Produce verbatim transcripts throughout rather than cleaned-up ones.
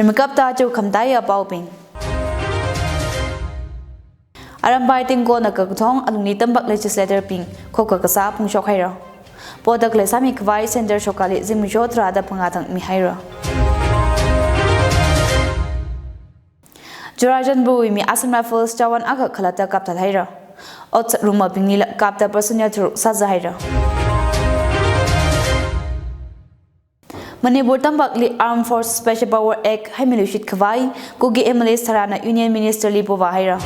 Mikapta chu khamataiya paobing. Arambai Tengkolna kakathong alungli Tampak legislator bing khokha kasā phongshok haira. Poda khalei sāmi khavai Centre sorkarli zimiksho tharāda phangā thang mihaira. Churachandpurwui mi Assam Rifles jawan akha khalatta kapthat haira. Ot sārumabinglila kapta personnel tharuk sāza haira. Manipur Tampakli Armed Force Special Power Act haimiluishit khavai Kuki M L As tharāna Union Minister li povā haira.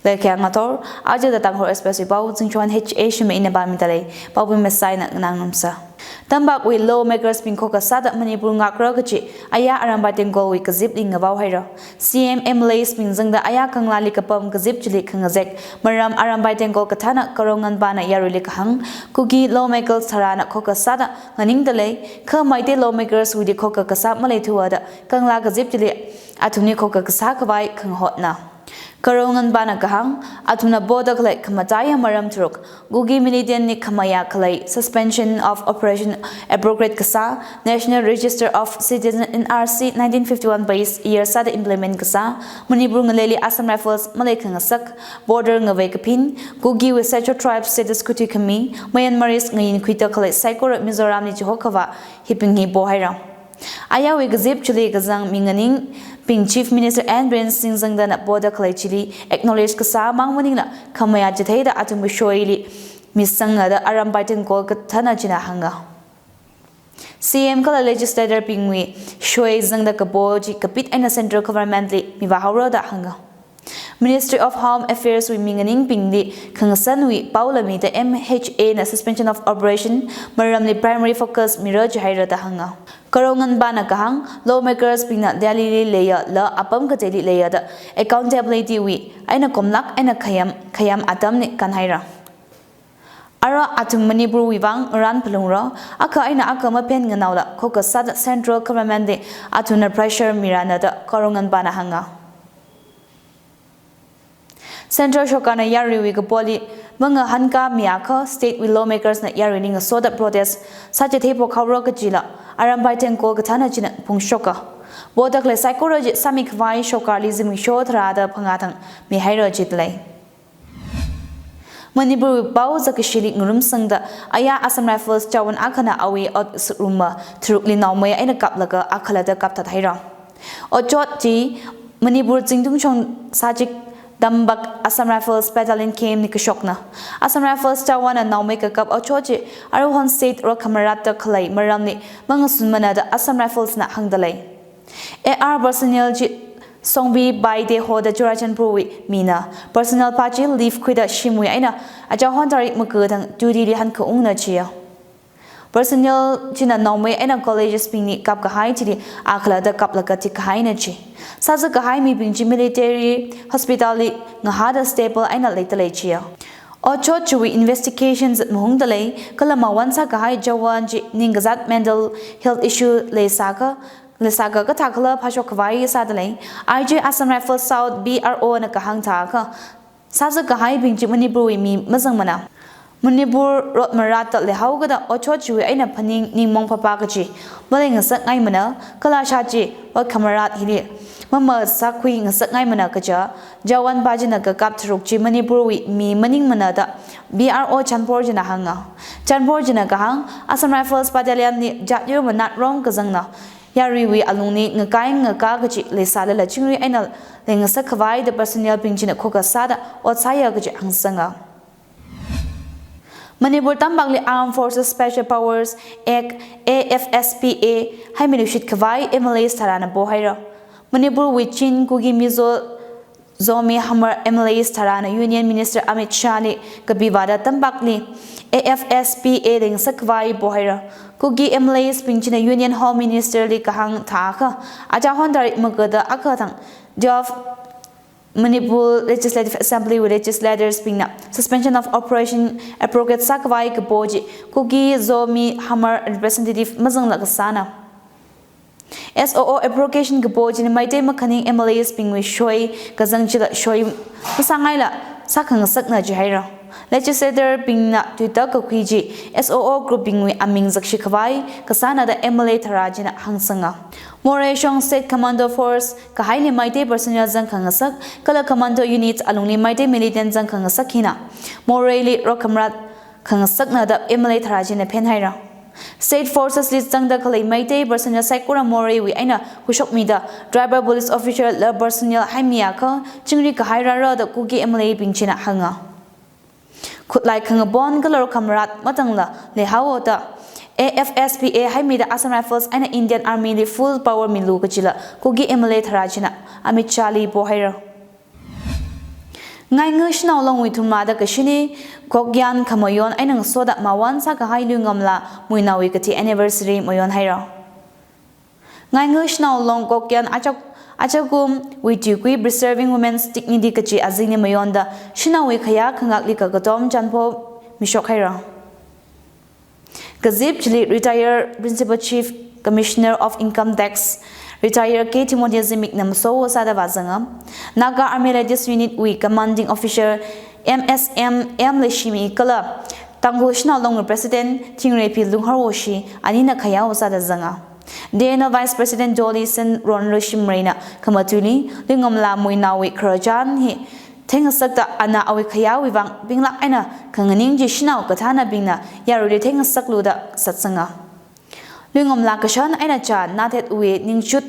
Laikhaya ngathor, aja da Tangkhul Express wui pao, Zingchon H A Shimei ina pāmida lei, paobing masaina nganāngarumsa. Tampakwui lawmakers bing khokha sāda Manipur ngakra kachi, aya Arambai Tengkolwui kazipli ngavao haira. C M M L As bing zangda aya Kanglali kapam kazip chili khangazek, maram Arambai Tengkol kathāna Karo Nganpana yaruili kahāng, Kuki lawmakers tharāna khokha sāda nganingda lei, kha Meitei lawmakers wuili khokha kasā maleithuwa da Kangla kazip chili athumli khokha kasā khavai khangahotna. Karo Nganpana kahāng, athumna poda khalei khamataiya maram tharuk, Kuki militant li khamayā khalei Suspension of Operation abrogate kasā, National Register of Citizens N R C nineteen fifty-one base year sāda implement kasā, Manipur ngaleili Assam Rifles malei khangasak, border ngavei kaphin, Kukiwui Scheduled Tribe status khuithui khami, Myanmarese ngayin khuida khalei saikora Mizoramli chihokkhavā, hibing hi po haira. Ayawui kazip chili kazang mi nganingbing Chief Minister N Biren Singh zangdana poda khalei chili acknowledge kasā mang maningla khamayā chitheida athumwui shoili misangada Arambai Tengkol kathāna china hānga. C M kala legislator bingwui shoi zangda kapo chi kapit eina central government li mivāhaora da hānga. Ministry of Home Affairs wui mi nganingbingli khangasanwui paola mida M H A na Suspension of Operation maramli primary focus mira jihaira da hānga. Karo Nganpana kahāng, lawmakers bingna Delhi li leiya la apam kateili leiya da accountability wui eina komlak eina khayam, khayam atamli kānhaira. Ara athum Manipur wui vang ngarān phalungra, akha eina akha maphen nganaola khokha sāda central government li athumna pressure mirana da Karo Nganpana hānga. Central sorkarna yaruiwui kapoli mangahānkā miakha state wui lawmakers na yaruili ngasoda protest sāchithei phokhaora kajila Arambai Tengkol kathāna china phungshoka. Poda khalei saikora chi sāmi khavai sorkarli zimiksho tharāda phangā thang mihaira jida lei. Manipur wui pao zakashili ngarumsangda aya Assam Rifles jawan akhana awui ot sāruma tharukli naomei eina kaplaga akhalatta kapthat haira. Otshot chi Manipur Zingtungshong sachik Tampak Assam Rifles Battalion camp li kashokna. Assam Rifles jawanna naomei kakap otshot chi Arakan state rot khamaratta khalei maramli mangasunmana da Assam Rifles na hāngda lei. A R personnel chi Songbi Baite hoda Churachandpur wui mina. Personnel pa chi leave khuida shimwui eina achahon tarik makathang duty li hankhaungna chiya. Personnel china naomei eina colleagues bingli kapkahai chili akhalatta kaplaga thikahaina chi. Sāzakahai mibing chi military hospital li ngahāda stable eina leida lei chiya. Otshot chiwui investigation zat mahungda lei, kala mawon sākahai jawan chi ningkazat mental health issue leisākha, leisākha kathākhala phāshok khavai sāda lei. I G Assam Rifles South B R O na kahāng thākha, sāzakahaibing chi Manipur wui mi mazangmana. Manipur rot maratta leihaokada otshot chiwui eina phaning ningmaong phapā kachi maleingasakngaimana, kala shā chi rot khamarat hili mamasākhui ngasakngaimana kaja, jawan pa china kakap tharuk chi Manipur wui mi maningmana da B R O Chanpor china hānga. Chanpor china kahāng, Assam Rifles Battalion li jatyo manat rong kazangna yaruiwui alungli ngakai ngakā kachi leisālala chingri eina leingasak khavai da personnel bing china khokha sāda ot sāya kachi hāngsanga. Manipur Tampakli Armed Forces Special Powers Act, A F S P A, haimiluishit khavai M L As tharāna pohaira. Manipur wui Chin, Kuki, Mizo, Zomi, Hmar M L As tharāna Union Minister Amit Shah li kapivāda Tampakli A F S P A leingasak khavai pohaira. Kuki M L As bing china Union Home Minister li kahāng thākha, achahon tarik makada akha thang twelve Manipur Legislative Assembly wui legislators bingna Suspension of Operation abrogate sākhavai kapo chi Kuki, Zomi, Hmar representative mazangla kasāna. S O O abrogation kapo china Meitei makhaning M L As bingwui shoi kazang chila shoi masāngaila sākhangasakna jihaira. Legislator bingna tuitak kakhui chi S O O group bingwui aming zakshi khavai kasāna da M L A tharā china hāngsanga. Moreh shong State Commando Force kahaili Meitei personnel zangkhangasak kala commando unit alungli Meitei militant zangkhangasak hina Morehli rokhamrat khangasakna da M L A tharā china phenhaira. State Forces li zangda khalei Meitei personnel saikora Morehwui eina khuishokmida tribal police officer la personnel haimiakha chingri kahai rāra da Kuki M L A bing china hānga. Khutlai khangapon kala rokhamrat matangla leihaowa da A F S P A haimida Assam Rifles eina Indian Army li full power milu kajila Kuki M L A tharā china amichali pohaira. Ngainga shanao longwui thumrada kashini Gokyan khamayon eina ngasoda mawan sākahai Luingamla Muinaowui kathi anniversary mayonhaira. Ngainga shanao long Gokyan achak achakumwui tuikui Preserving Women's Dignity kachi azingli mayonda shanaowui khayā khangakli kakatom chanpho mishokhaira. Kazip chili Retired Principal Chief Commissioner of Income Tax, Retired K Timothy Zimikna masowo sāda vāzanga. Naga Army Ladies Unit wui Commanding Officer M S M M Leishimi kala Tangkhul Shanao Longwui President Thingreiphi Lungharwoshi anina khayao sāda zanga. D N L Vice President Dolly Senronlu Shimrayna khamatuili Luingamla Muinaowui khararchan hi theingasakta ana awui khayāwui vang pinglāk eina khanganing chi shanao kathānabingna yaruili theingasaklu da satsanga. Luingamla kashan eina chān nathetwui ningchut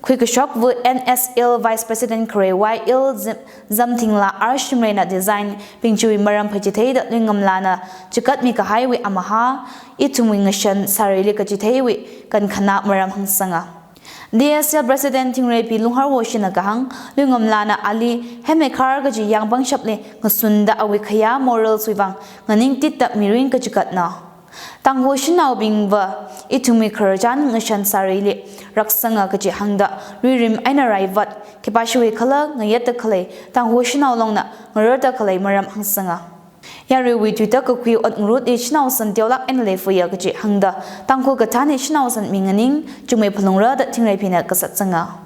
khuikashok va N S L Vice President kharei Y L Zim-, Zamthingla R Shimrayna design bing chiwui maram phachitheida Luingamlana chikatmi kahaiwui amaha ithumwui ngashan sārili kachitheiwui kankhana maram hāngsanga. D S L President Thingreiphi Lungharwoshina kahāng, Luingamlana ali hemmekhar kaji yangpangshapli ngasunda awui khayā morals wui vang nganingtitda mirin kachikatna. Tangkhul shanaobingva ithumwui khararchan ngashan sārili raksanga kaji hāngda, luirim eina raivat, khipāshiwui khala ngayatta khalei Tangkhul shanao longna ngararda khalei maram hāngsanga. Yaruiwui tuitak kakhui ot ngarutli shanao san teolāk eina leifuya kaji hāngda, Tangkhul kathānli shanao san minganing chungmei phalungra da Thingreiphina kasatsanga.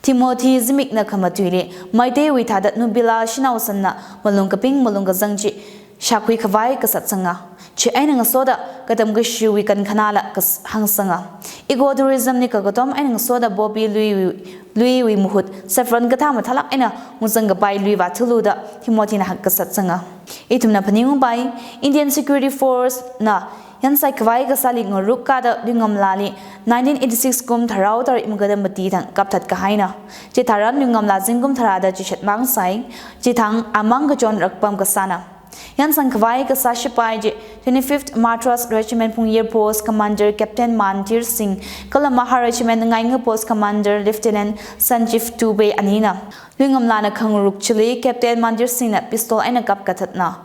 Timothy Zimikna khamatuili, Meiteiwui thāda Nubila shanao sanna malung kaping malung kazang chi shākhui khavai kasatsanga. Chieina ngasoda katam kashiwui kankhanala kas-, hāngsanga. Ecotourism li kakatom eina ngasoda poppy lui, luiwui mahut saffron kathā mathālāk eina muzang kapai lui vāthulu da Timothyna hak kasatsanga. Ithumna phaningungpai, Indian Security Force na yansai khavai kasāli ngaruk kāda Luingamlali nineteen eighty-six kum Tharao tarik makada mati thang kapthat kahaina. Chitharan Luingamla zingkum tharāda chishat mang sai, chithang amang kachon rakpam kasāna. Yansang khavai kasā shipai chi twenty-fifth Madras Regiment Phungyar Post Commander Captain Mandir Singh kala Maha Regiment Ngainga Post Commander Lieutenant Sanjeev Dubey anina. Luingamlana khangaruk chili Captain Mandir Singhna pistol eina kap kathatna.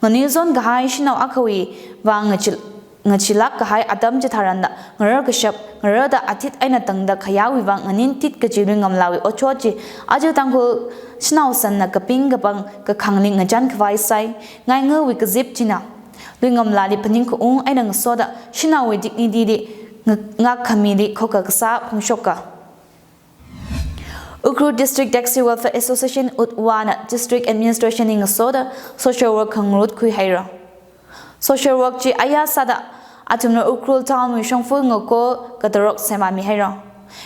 Nganizon kahai shanao akhawui vang ngachil-, ngachilāk kahai atam chitharanna ngarar kashap, ngararda atit eina tangda khayāwui vang nganingtit kaji Luingamlawui otshot chi aja Tangkhul shanao sanna kaping kapang kakhangli ngachan khavai sai, ngaingawui kazip china Luingamlali phaningkhaung eina ngasoda shanaowui dignity li nga-, ngakkhamili khokkha kasā phongshoka. Ukhrul District Taxi Welfare Association, UTWA na District Administration li ngasoda social work khangarut khuihaira. Social work chi aya sāda athumna Ukhrul town wui shongfa ngako katarok semāmihaira.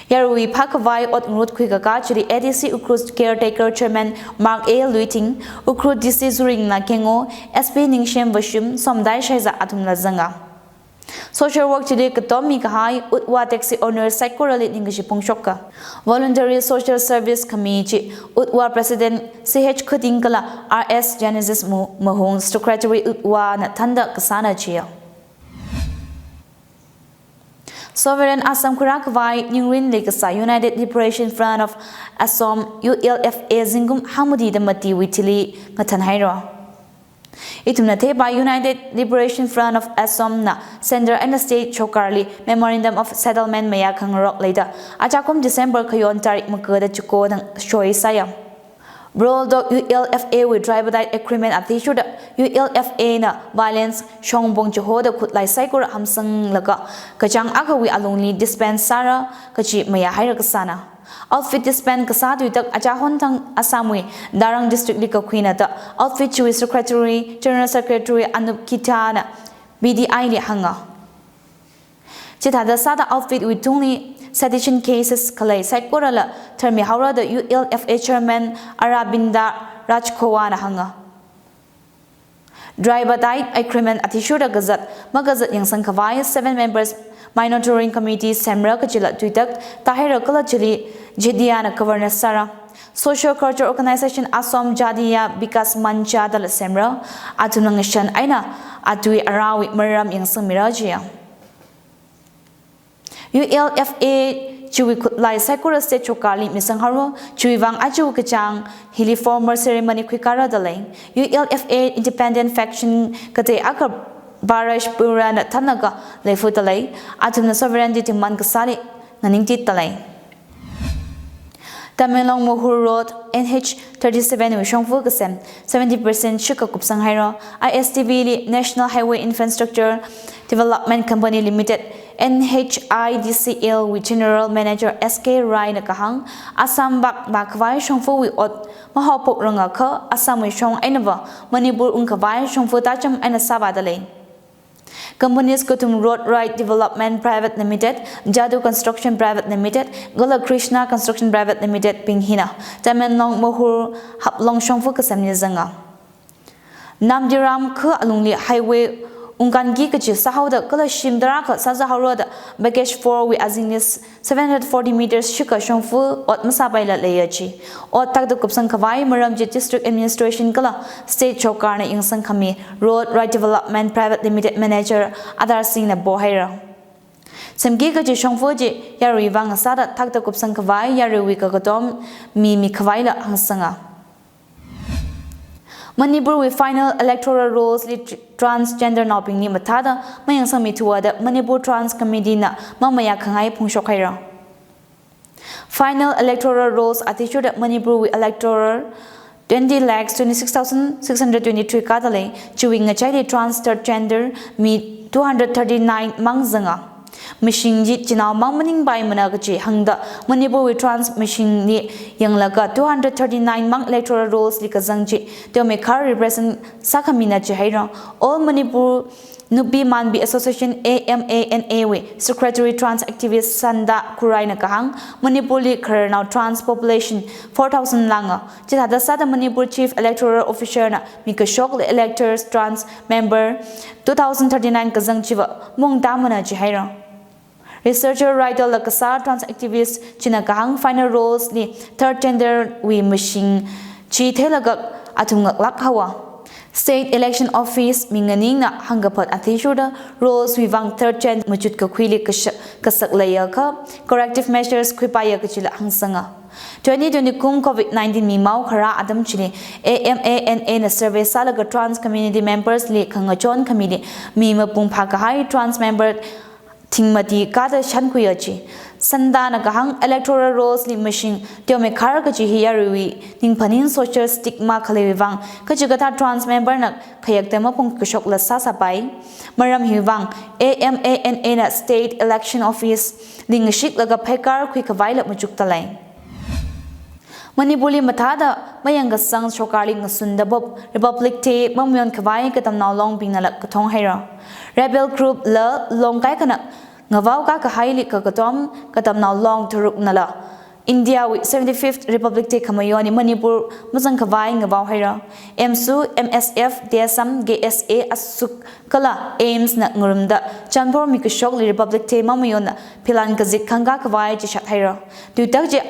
Yaruiwui phākhavai ot ngarut khuikakā chili A D C Ukhrul Caretaker Chairman Mark A Luithing, Ukhrul D C Zuringla Kengo, S P Ningshem Vashum, Somdai Shaiza athumla zanga. Social work chili katommi kahai UTWA taxi owners saikorali ningkashi phongshoka. Voluntary social service khami chi UTWA President C H Khuting kala R S Genesis Mu-, Mahung, Secretary UTWA na thānda kasāna chiya. Sovereign Assam khuirā khavai ningrin leikasā United Liberation Front of Assam, U L F A, zingkum hangmati da matiwui thili ngathanhaira. Ithumna theipai United Liberation Front of Assam na Centre eina State Sorkarli Memorandum of Settlement mayā khangarok leida, achakum December khayon tarik makada chiko thang shoi sāya. Bro Dog U L F A wui tripartite agreement athishurda U L F A na violence shongpong chihoda khutlai saikora hamsanglaga kachāng akhawui alungli disband sāra kachi mayāhaira kasāna. Outfit disband kasā tuitak achahon thang Assam wui Darrang district li kakhuina da outfit chiwui secretary, general secretary Anup Khita na B D I li hānga. Chithāda sāda outfit wui tungli sedition cases khalei saikorala tharmihaora da U L F A chairman Arabinda Rajkhowa na hānga. Tripartite agreement athishurda kazat makazat yangsang khavai seven members monitoring committee semra kachila tuitak tāhaira kala chili Jaidiya na governance sāra. Socio Cultural Organization Assam Jaidiya Bikas Mancha dala semra, athumna ngashan eina atui arawui maram yangsangmira jiya. U L F A chiwui khutlai saikora state chokali misang haro, chiwui vang achiwui kachāng hili formal ceremony khuikara dalei. U L F A independent faction katei akha Bharat Pura na thanaga leifu dalei, athumna sovereignty demand kasāli nganingtit dalei. Tamenglong Mohur Road N H thirty-seven wui shongfa kasem seventy percent shikha kupsang haira. I S T V li National Highway Infrastructure Development Company Limited, N H I D C L wui General Manager S K Rai na kahāng, Assam vak vākhavai shongfawui ot mahaophokrangakha Assam wui shong einava Manipur ungkhavai shongfa tacham eina sāvā dalei. Companies kathum Road Right Development Private Limited, Jadu Construction Private Limited, kala Krishna Construction Private Limited bing hina Tamenglong Mohur Haplong shongfa kasemli zanga. Namdiram kha alungli highway ungkanki kachi sāhaoda kala shim tarākha sāzāhaora da package four wui azingli seven hundred forty meters shikha shongfa ot masāpaila leiya chi. Ot takda kupsang khavai maram chi district administration kala state chokar na yangsang khami Road Right Development Private Limited manager Adar Singh na pohaira. Semki kachi shongfa chi yaruiwui vang sāda takda kupsang khavai yaruiwui kakatom mi mikhavaila hāngsanga. Manipur wui final electoral rolls li tr-, transgender naobingli mathāda mayangsangmi thuwa da Manipur Trans Committee na mamayā khangai phongshok haira. Final electoral rolls athishurda Manipur wui electoral twenty lakhs twenty-six thousand six hundred twenty-three ka dalei, chiwui ngachaili trans third gender mi two hundred thirty-nine mang zanga. Mashing chi chinao mang maningpaimana kachi hāngda Manipur wui trans mashing li yanglaga two hundred thirty-nine mang electoral rolls li kazang chi teomeikha represent sākhamina jihaira. All Manipur Nupi Manpi Association, A M A N A wui secretary trans activist Sanda Khurai na kahāng, Manipur li khararnao trans population four thousand langa. Chithāda sāda Manipur Chief Electoral Officer na mikashokli electors trans member two thousand thirty-nine kazang chiva mungtamana jihaira. Researcher writer la kasā trans activist china kahāng final rolls li third gender wui mashing chi theilaga athum ngaklāk haowa. State Election Office mi nganingna hāngkaphat athishurda rolls wui vang third gender machut kakhuili kasha-, kasak leiakha corrective measures khuipaiya kachila hāngsanga. Twenty twenty kum covid nineteen mimao kharā atam chili A M A N A na survey sālaga trans community members li khangachon khamili mi mapung phākahai trans member thingmati kada shankhuiya chi. Sanda na kahāng electoral rolls li mashing teomeikha kachi hi yaruiwui ningphaning social stigma khaleiwui vang kachikathā trans member na khayakta maphungkashokla sāsāpai. Maram hiwui vang A M A N A na State Election Office li ngashiklaga phaikar khuikhavaila machuk dalei. Manipur li mathāda mayangkasang shokarli ngasunda pop Republic Day mamayon khavai katamnao longbingnala kathong haira. Rebel group la long kaikhana ngavao kakahaili kakatom katamnao long tharuknala India wui seventy-fifth Republic Day khamayoni Manipur mazang khavai ngavao haira. M S U, M S F, D S M, K S A, ASUK, kala AIMS na ngarumda, chanphor mikashokli Republic Day mamayonna philan kazit khangka khavai chishat haira. Tuitak chi,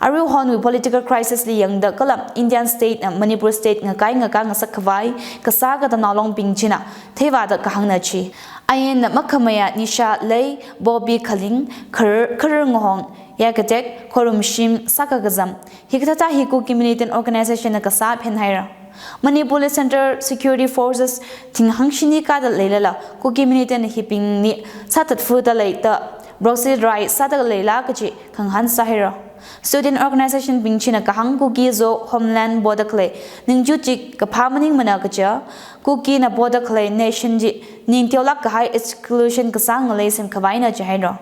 aruihonwui political crisis li yangda kala Indian state na Manipur state ngakai ngaka ngasak khavai, kasā katamnao longbing china theivāda kahāngna chi. Ain na makhamayā Nisha Lei, Bobby Khaling, Khar-, Kharar Ngahong, Yakatek, Khorum Shim, Saka Kazam. Hikathāda hi Kuki Militant Organization na kasā phen haira. Manipur li Central Security Forces thinghang shini kada leilala, Kuki Militant hibingli sāthatfuda leida, proxy riot sāda leila kachi khangahān sāhaira. Student organization bing china kahāng Kuki Zo homeland poda khalei ningchut chi kaphā maningmana kaja, Kukina poda khalei nation chi ningteolāk kahai exclusion kasā ngalei semkhavaina jihaira.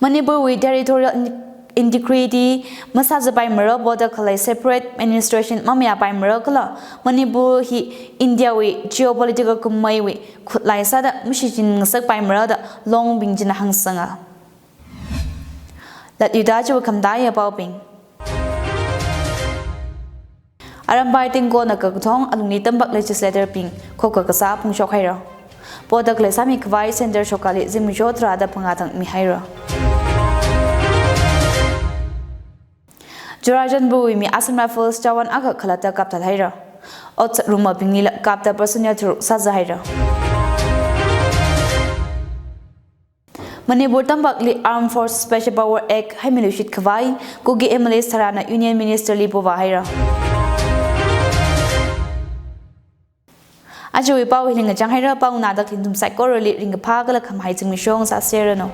Manipurwui territorial in-, integrity masāzapaimara poda khalei separate administration mamayāpaimara kala Manipur hi Indiawui geopolitical kumeiwui khutlai sāda mashichin ngasakpaimara da longbing china hāngsanga. Latluida chiwui khamataiya paobing. Arambai Tengkona kakathong alungli Tampak legislator bing khokha kasā phongshok haira. Poda khalei sāmikhavai centre shokali zimiksho tharāda phangā thang mihaira. Churachandpurwui mi Assam Rifles jawan akha khalatta kapthat haira. Ot sārummabinglila kapta personnel tharuk sāza haira. Manipur Tampakli Armed Force Special Power Act haimiluishit khavai Kuki M L As tharāna Union Minister li povā haira. Ajawui pao hili ngachang haira, pao nada khalei nathum saikorali ringkaphā kala khamahai zimiksho ngasāserranu.